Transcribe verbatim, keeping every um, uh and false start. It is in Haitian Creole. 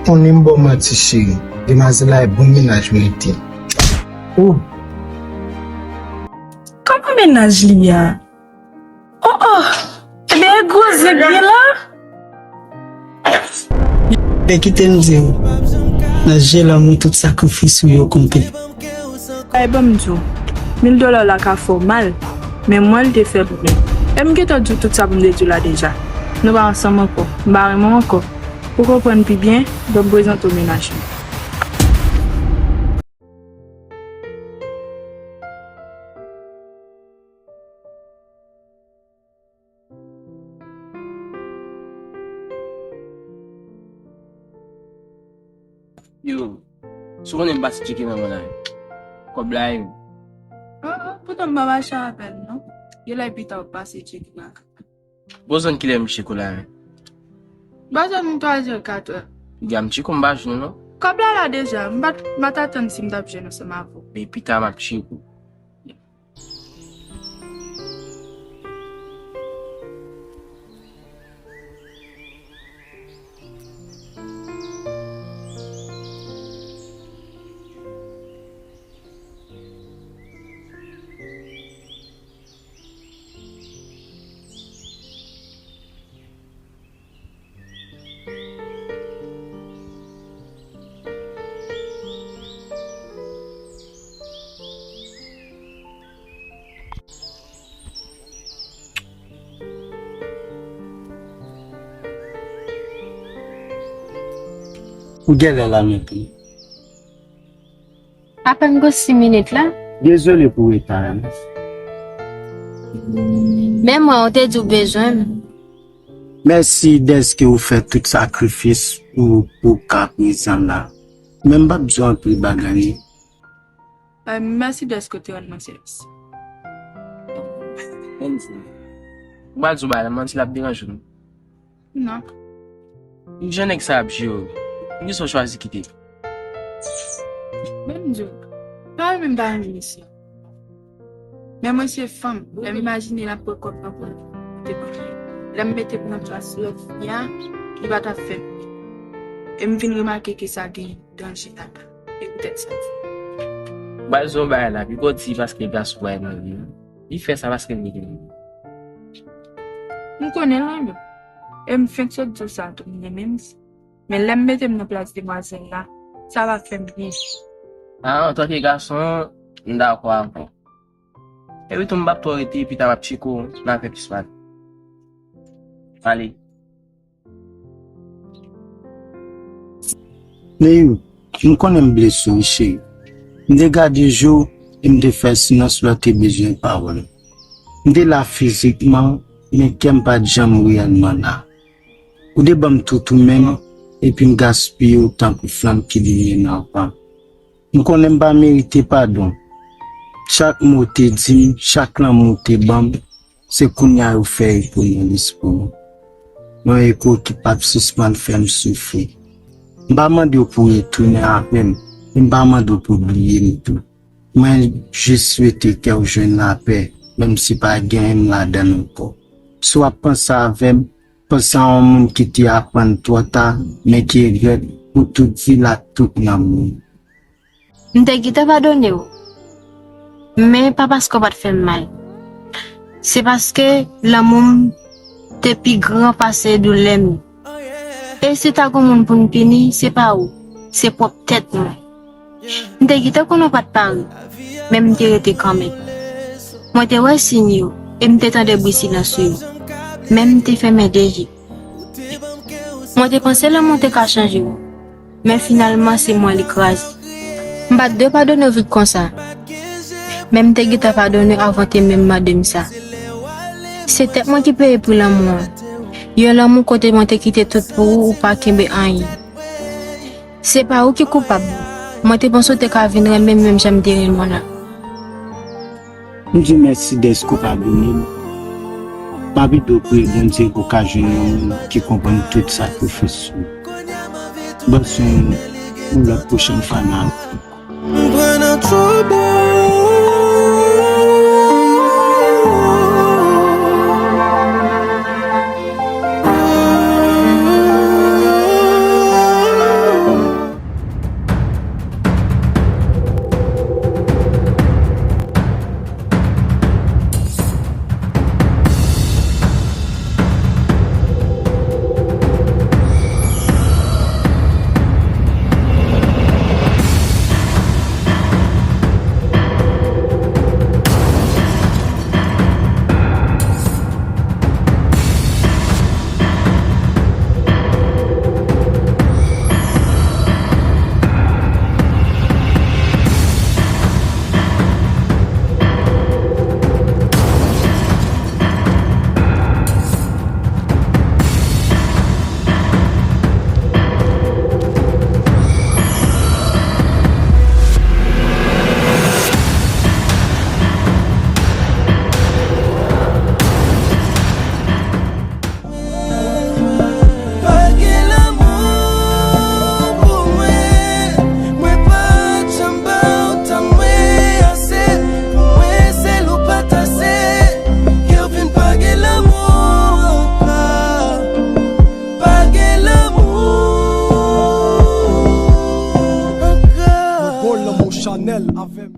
Konnen m ba w manti, cheri. Demwazèl la e bon mennaj m rete. Oh! Kòman mennaj li a? Oh, oh! Ebyen, e gwo zèk li la? Te kite m di w, nan je lanmou, tout sakrifis ou yo konte. Ay, ban m di w, mil dola w la ka fè w mal, men mwen, l te fè pou mwen. E m gentan di w tout sa pou m te di w la deja. Nou pa ansanm ankò. M pa renmen w ankò. Pou w konprann pi byen, ban m prezante w mennaj mwen. Yo, si w konnen m pase tcheke nan men w la, kòb la, yo. Ah, ah, poutan m pa mache avè l, non. Gen lè pita w pase tcheke nan. Bon, zòn kilè misye kou la, men? Ba zòn twa zè, kat è. Piga m tcheke w, m pa jwenn ou, non. Kòb la la deja, m pa t, m pa t atann si m t ap jwenn ansanm avè w. Men pita m ap tcheke w. Ou genlè la menm tou. Apèn gon sis minit la. Dezole pou reta a. Men mwen, ou te di w bezwen m. Mèsi dèske ou fè tout sakrifis pou, pou w ka prezan la. Men m p ap di w anpil bagay. Eh, mèsi dèske w te rann mwen sèvis. Menm si m pral di w bagay la, manti l ap deranje w. Non. Jan nèg sa ap jere w, poukisa w chwazi kite? Ban m di w, m pa renmen m pa renmen misye. Men mwen se fanm, lè m imajine l ap pran kòb nan pran te pran. Lè m mete m nan plas lòt fi a, li pa t ap fè m byen. E m vin remake ke sa gen danje ladan. E poutèt sa. Ba l di yon bagay la, piga w di paske gason bay nan li. Li fè sa paske l vle gen. M konnen l renmen m. E m fenk sot di w sa tou, m renmen misye. Men lè m mete m nan plas demwazèl la, sa pa fè m byen. A, antanke gason, m dakò avè w. Epi tou, m p ap twò rete, pita m ap tcheke w, n a fè plis pale. Ale. Neyou, m konnen m blese w, wi, cheri. M te gade je w e m te fè silans lè w te bezwen pawòl. M te la fizikman, men kè m pa t janm reyèlman la. Ou te ban m tout ou menm, epi m gaspiye w tankou flanm ki limye nan van. M konnen m pa merite padon. Chak mo w te di m, chak lanmou w te ban m, se kounye a yo fè eko nan lespri m. Yon eko ki p ap sispann fè m soufri. M pa mande w pou w retounen avè m, e m pa mande w pou w bliye m tou. Mwen jis swete kè w jwenn lapè, menm si pa genyen m ladan l ankò. Si w ap panse avè m, panse a yon moun ki te aprann twò ta, men ki regrèt pou tout vi l ak tout nanm li. M te gentan padone w, men pa paske w pa t fè m mal. Se paske lanmou m te pi gran pase doulè m. E si ta gon moun pou m pini, se pa ou, se pwòp tèt mwen. M te gentan konnen w pa t pare, men m te rete kanmenm. Mwen te wè siy yo, e m te tande bri silans yo, men m te fèmen de je. Mwen te panse lanmou te ka chanje w, men finalman se mwen li kraze. M pa t dwe padone w vit konsa, men m te gentan padone w avan w te menm mande m sa. Se tèt mwen ki peye pri lanmou an. Yon lanmou kote mwen te kite tout pou ou, ou pa kenbe anyen. Se pa ou ki koupab. Mwen te panse w te ka vin renmen m menm jan m te renmen w la. M di w mèsi dèske w padone m. M ap ede w priye Bondye pou w ka jwenn yon moun ki konprann tout sakrifis ou. Ban m swen yon lòt pwochèn fwa nan. M pran nan twòp. Bol nan mon chanèl avè m.